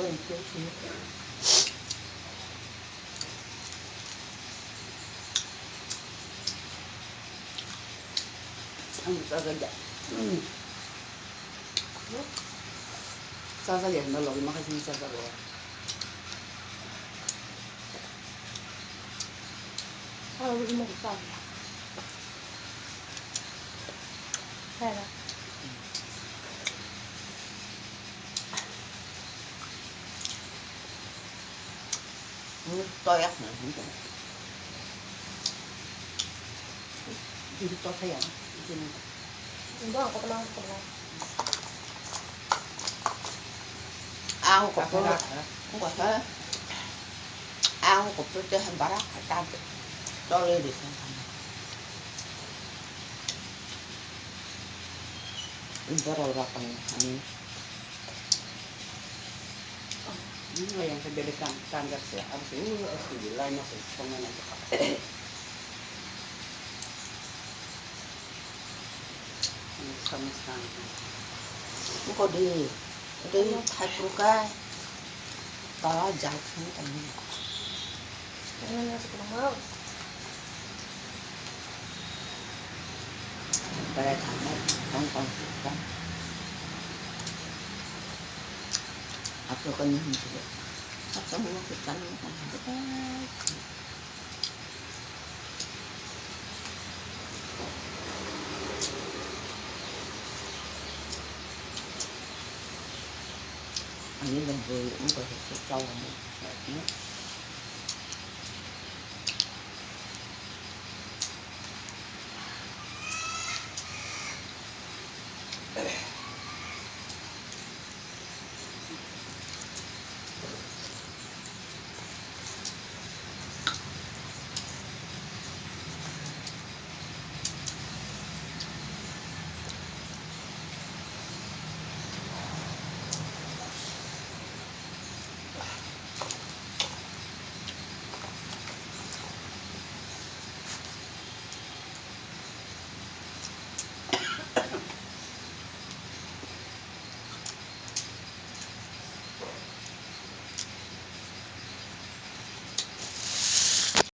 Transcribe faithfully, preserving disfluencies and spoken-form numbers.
Ang chajakya. Chajakya hinba logi ma khaising chajago. Toyak na hingke. Diri to thaya. Ang ko pura, ang ko pura te bara ta tole de sa. Borok rok ang ani. Ayang sa bele kan kan jar se, ang se u asli lai na se song na. Samsung. Buko di, di thai pruka, ta jai thang tang. Kaya thang, thang, thang, thang. Aku kan yang sudah. Aku mau kita nonton. Ani lambu wngkha se chao.